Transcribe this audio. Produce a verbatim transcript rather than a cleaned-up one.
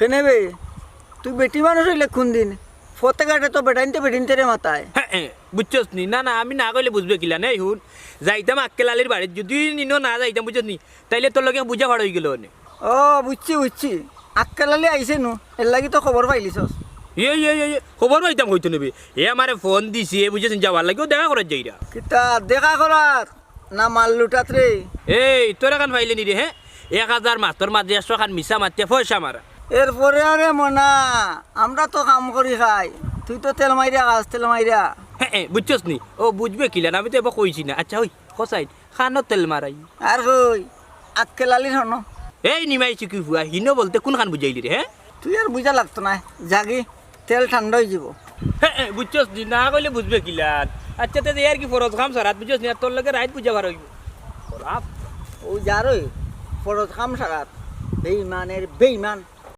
এনে বে, তুই বেটি মানুষ অইলে কুনদিন? ফতে ঘাটে তো বেটাইন্তে বেটিন্তরে মাতায়। হ্যাঁ, হ্যাঁ, বুঝছস নি? না, না, আমি না কইলে বুঝবে কিলা? নেই হুন, যাইতাম আক্কেল আলীর বাড়িত, যদি নিনো না যাইতাম, বুঝছস নি? তাইলে তোর লগে বুঝা ফাড় অইগেলো অনে। ও, বুঝছি, বুঝছি। আক্কেল আলী আইছে নু, এরলাগি তো খবর পাইলিছস। ইয়ে, ইয়ে, ইয়ে, ইয়ে, খবর পাইতাম কইতো নে বে। এ আমারে ফোন দিছে, এ বুঝছস নি, যাওয়ার লাগিও দেখা করার যাইরা। কিতা দেখা করার না মাল লুটাত রে? এই, তোর এখান পাইলে নি রে, হ্যাঁ? এক হাজার মাতর মাঝে একশো খান মিছা মাতিয়া পয়সা মারা। এরপরে আরে মনা, আমরা তো কাম করি খাই, তুই তো তেল মাইরা খাস, তেল মাইরা। হ্যাঁ, হ্যাঁ, বুঝছস নি? ও বুঝবে কিলা না, আমি তো এবার কইছি না। আচ্ছা, ওই হোসাইন, খানো তেল মারাই। আর কই, আক্কেল আলীর হনো। এই নিমাই চিকি ফুয়া, হিনো বলতে কোনখান বুঝাইলি রে, হ্যাঁ? তুই আর বুঝা লাগতো না, যাগি, তেল ঠান্ডা অই যাব। হ্যাঁ, হ্যাঁ, বুঝছস নি? না কইলে বুঝবে কিলান? আচ্ছা, তে আর কি ফরজ কাম সারাত, বুঝছস নি? আর তোর লগে রাইত বুঝা বার অইব। ফরজ? ও যারই ফরজ কাম সারাত, বেইমানের বেইমান।